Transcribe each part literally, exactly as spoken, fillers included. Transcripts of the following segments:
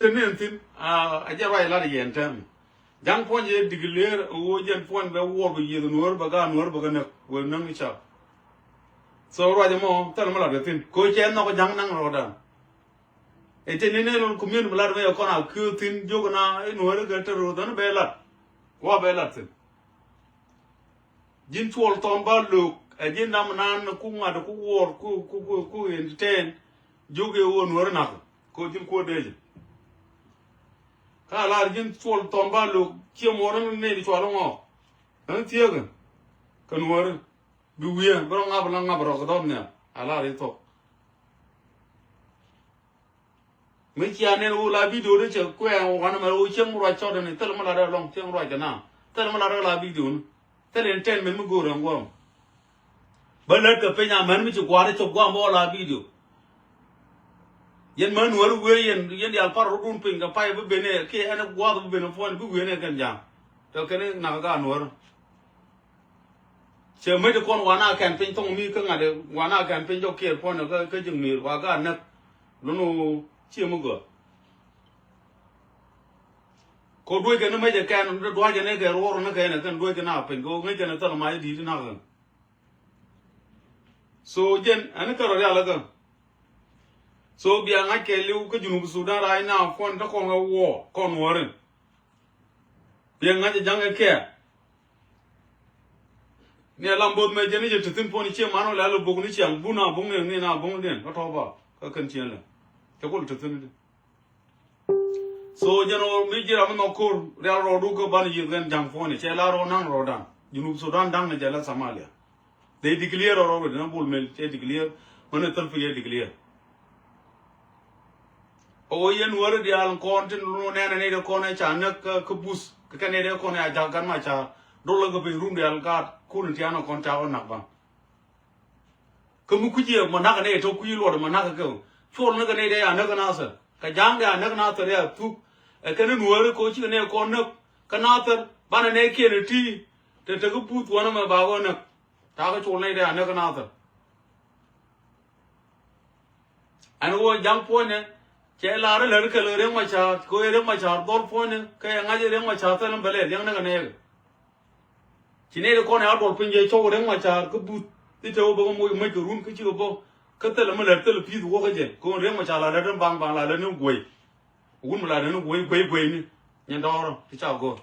Te nen thin a jɛ ruac lat yɛn tɛm. Ja̱ŋ puɔ̱ny yɛ declare ɣöö jɛn puɔ̱ny bɛ wuɔr bɛ yieth nuɔ̱ɔ̱r bɛ gaat nuɔ̱ɔ̱r bɛ kɛ näk wëë näk ni cap. So ruac ɛmɔ thil mi lat kɛ thin kɛ ɣöö cɛ nhɔk ja̱ŋ naŋ rɔɔdan. Ɛ te ni ne lon community mi lat mɛ yɛ kɔn a kiö thin jiök na i̱ nuɔ̱ɔ̱r kɛ te ro̱o̱th ɛn bɛ lat. Wa bɛ lat thin. Ji̱n cuɔl thɔn ba lo̱o̱k ɛ ji̱n nam naan ku ŋa̱t ku wuɔr ku ku ku ku entertain. Jiök i̱ ɣöö nuɔ̱ɔ̱r nak. Ko ji̱n kuäär dee jɛ. Ka lar ji̱n cuɔl thɔn ba lo̱k ciɛ muɔɔr ni nɛy di cual ŋɔɔk. Ɛn thieekä kɛ nuɔ̱ɔ̱ri bi wiee bi rɔ ŋap la ŋap rɔ kɛ dhɔr nhial a lar i̱ thok. Mi cia nɛn ɣöö la bidio ni cɛ kuɛɛŋ wanɛ mɛ ɣöö cieŋ ruac cɔt ni thil mi lar rɛ lɔŋ cieŋ ruac kɛ na thil mi lar rɛ la bidio ni. Thil in tɛn min mi go̱o̱r ɛn guɔ̱m. Bä lät kɛ piny amän mi ci gua̱a̱r cop gua̱a̱m bä wä la bidio. Yɛn män nuäär wee yɛn yɛn diaal par rɔdun piny kɛ pay bi ben ɛ kiɛ ɛn gua̱a̱th bi ben ɛ puɔ̱n bi wee nɛ kɛn ja̱a̱ŋ. Tɔ kɛn nak ka nuäär. Cɛ mec kɔn wan a kɛn piny thɔŋ mi kä ŋa̱t wan a kɛn piny jɔk kiɛɛr puɔ̱n kä ji̱ mi̱i̱r wa ka näk. Lun wu ciɛ mi gɔaa. Ko duec kɛ ni mec ɛ kɛn duac kɛ ni kɛ ruɔr ni kɛ ni kɛn duec kɛ na piny ko ŋäc kɛ ni thil ma i̱ di̱i̱t nak kɛ. So jɛn ɛn kɛ rɔ rial kɛ. So bia ŋa̱c kɛ liw kä Junub Sudan right now kɔn te kɔn kɛ wuɔ kɔn wuɔri. Bia ŋa̱c ɛ ja̱ŋ kɛ kɛ. Ni a lam both mɛ jɛn ni jɛ te thin puɔ̱n i̱ ciɛ man wä lɛ a lɔ bok ni ciaŋ bun a buŋ ni ni na buŋ ni diɛn kä tɔ̱ ba kä kɛn ciɛn lɛ. Cɛ kul te thin ni. So jɛn ɣöö mi ji̱ ram mi nhɔk ko̱r rial rɔɔdu kä ban yiëth kɛn ja̱ŋ puɔ̱nyɛ cɛ la rɔɔ naŋ rɔɔdan. Junub Sudan da̱ŋ ni jɛ la Somalia. They declare already na Bol Mel cɛ declare mɛn ni thil pi yɛ declare. Ɣöö yɛn wäri diaal kɔn tin lu nɛn ni de kɔn ɛ ca näk kä buth kɛ kɛn ni de kɔn ɛ a ja̱k gan ma ca dol lä kɛ piny run diaal gaat kun in tian kɔn ca wä nak ban. Kä mi kuci ɛ mɔ nakä nɛ tɔ kuci luɔt mɔ nakä kɛ cuɔl ni kɛ nɛ dee a näk kɛ nathɛr kɛ ja̱a̱ŋ dee a näk nathɛr ya thuk. Ɛ kɛn ni nuääri kɛ ɣöö cikɛ nɛ kɔn näk kä nathɛr banɛ nɛ kiɛn ɛ ti. Te te kä puth wanɛ mɛ ba ɣöö näk takä cuɔl nɛ dee a näk kɛ nathɛr. Ɛn ɣöö ja̱ŋ puɔ̱nyɛ cɛ lar ilär kɛ lɛ Riɛk Macar kɛ ɣöö Riɛk Macar dhɔl puɔ̱nyɛ kɛ ɛ ŋa̱c Riɛk Macar thɛl in bɛ lɛ liɛŋ ni kɛ nɛɛkɛ. Ci nɛy ti kɔn ɛ a duɔl piny jɛ cɔw Riɛk Macar kä buth ti te wä bä kä moc mec kɛ run kä cikɛ bä kä thilɛ mi lät thilɛ pi̱i̱th wä kä jɛ kɛ ɣöö Riɛk Macar la lät ni baŋ baŋ la lät ni guey. Wun mi la lät ni guey guey guey ni nyɛn dɔɔrä ti ca go̱r.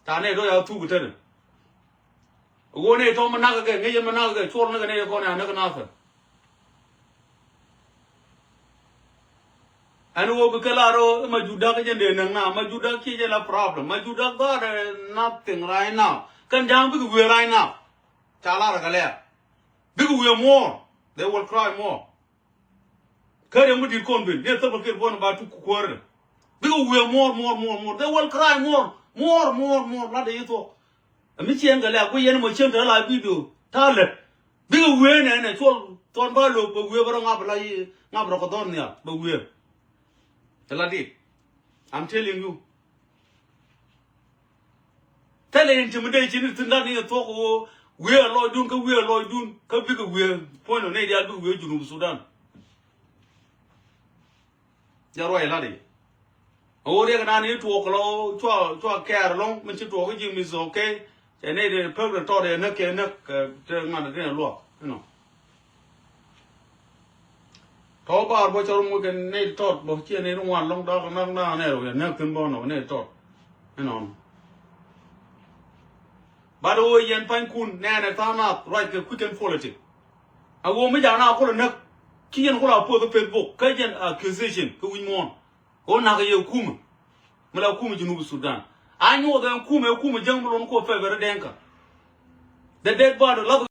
Ca nɛy tɔ ya thuk i̱ tetdɛ. Ɣöö nɛy tɔ mi nakä kɛ ŋäc yɛn mi nakä kɛ cuɔl ni kɛ nɛy ti kɔn ɛ a näk nathɛr. Ɛn ɣöö bi kɛ lar ɣöö ma Juda kä jɛn dee näk na ma Juda kiɛ jɛ la problem ma Juda got nothing right now. Kɛn ja̱a̱ŋ bikɛ wiee right now. Ca lar kɛ lɛɛr bikɛ wiee more. They will cry more. Kä riɛm mi di̱t kɔn ben diɛ thäpä kir buɔn ba tuk kuäärä. Bikɛ wiee more more more more they will cry more more more more lat dee yi thuɔk. Ɛ mi ciɛn kɛ lɛ a kui̱ yɛn mɔ cieŋ te la video ta̱a̱ lät. Bikɛ wiee nɛ nɛ cuɔl thuɔn ba lo̱k bɛ wiee bɛ rɔ ŋap la yi ŋap rɔ kɛ dhɔr nhial bɛ wiee. Ɛ la dit. I'm telling you. Thilɛ intimidation ni thi̱n lat ni ɛ thuɔk ɣöö wiee ɛ lɔcdun kä wiee ɛ lɔcdun kä bikɛ wiee puɔ̱ny nɔ nɛy diaal bikɛ wiee Junub Sudan. Jɛ ruac lat i̱. A ɣöö riɛk naan i̱ tuɔɔk kɛ lɔ cua cua kɛɛr ɛlɔ̱ŋ min ci tuɔɔk i̱ ji̱ mi is okay. Cɛ nɛy ti pek ti tɔt yɛ näk kɛ näk kɛ te ŋuan ti tin luak inɔ. Tɔ̱ bar bä cɔr ŋuɔ̱t kɛ nɛy ti tɔt bä ciɛ nɛy ti ŋuan lɔ̱ŋ dak näk näk nɛy rɔ yɛ näk thi̱n bä nɔ kɛ nɛy ti tɔt inɔ. Bat ɣöö yɛn panykun nɛɛnɛ tha̱a̱ŋ nath ruac kɛ kui̱c kɛn politik. A ɣöö mi ja̱a̱n a kulɛ näk ci yɛn kulɛ a poth kä Facebook kä yɛn accusation kä wi̱c muɔ̱ɔ̱n. Ɣöö na̱k yɛ kumɛ mi la kumɛ Junub Sudan. A nyuɔth ɛn kumɛ kumɛ jäŋ mi lon kuɔ pɛpɛ rɛ dɛŋkä. The dead body lath